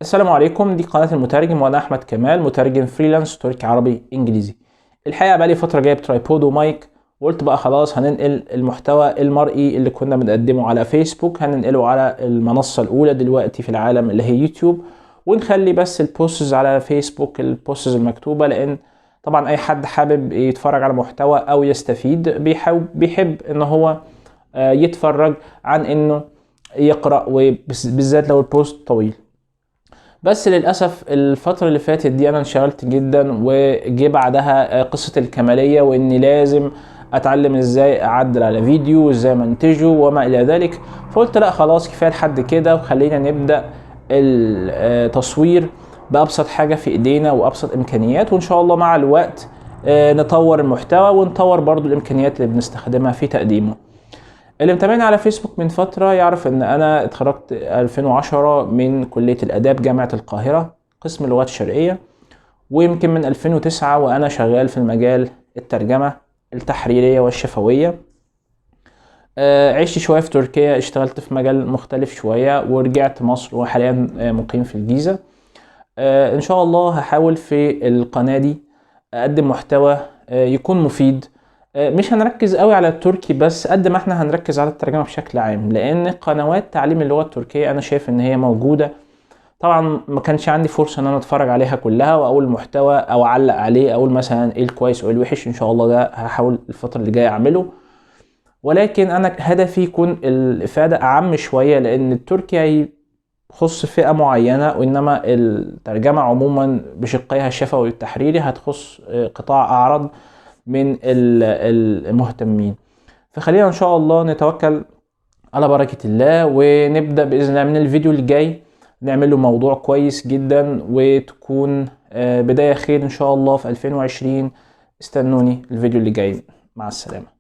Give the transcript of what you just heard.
السلام عليكم، دي قناة المترجم وأنا أحمد كمال، مترجم freelance تركي عربي إنجليزي. الحقيقة بقالي فترة جايب tripod ومايك، وقلت بقى خلاص هننقل المحتوى المرئي اللي كنا بنقدمه على فيسبوك هننقله على المنصة الأولى دلوقتي في العالم اللي هي يوتيوب، ونخلي بس ال posts على فيسبوك، ال posts المكتوبة، لأن طبعا أي حد حابب يتفرج على محتوى أو يستفيد بيحب إن هو يتفرج عن إنه يقرأ، وبالذات لو ال post طويل. بس للأسف الفترة اللي فاتت دي أنا انشغلت جدا، وجه بعدها قصة الكمالية، وإني لازم أتعلم إزاي أعدل على فيديو وإزاي منتجه وما إلى ذلك. فقلت لا خلاص كفاية لحد كده، وخلينا نبدأ التصوير بأبسط حاجة في إيدينا وأبسط إمكانيات، وإن شاء الله مع الوقت نطور المحتوى ونطور برضو الإمكانيات اللي بنستخدمها في تقديمه. اللي متابعني على فيسبوك من فترة يعرف ان انا اتخرجت 2010 من كلية الاداب جامعة القاهرة قسم اللغات الشرقية، ويمكن من 2009 وانا شغال في المجال الترجمة التحريرية والشفوية. عشت شوية في تركيا، اشتغلت في مجال مختلف شوية، ورجعت مصر، وحاليا مقيم في الجيزة. ان شاء الله هحاول في القناة دي اقدم محتوى يكون مفيد. مش هنركز قوي على التركي بس قد ما احنا هنركز على الترجمة بشكل عام، لان قنوات تعليم اللغة التركية انا شايف ان هي موجودة. طبعا ما كانش عندي فرصة ان انا اتفرج عليها كلها واقول محتوى او اعلق عليه، اقول مثلا ايه الكويس وايه الوحش. ان شاء الله ده هحاول الفترة اللي جاية اعمله، ولكن انا هدفي يكون الافادة اعم شوية، لان التركي هيخص فئة معينة، وانما الترجمة عموما بشقيها الشفوي والتحريري هتخص قطاع اعرض من المهتمين. فخلينا ان شاء الله نتوكل على بركة الله، ونبدأ بإذن الله من الفيديو الجاي نعمل له موضوع كويس جدا، وتكون بداية خير ان شاء الله في 2020. استنوني الفيديو اللي جاي. مع السلامة.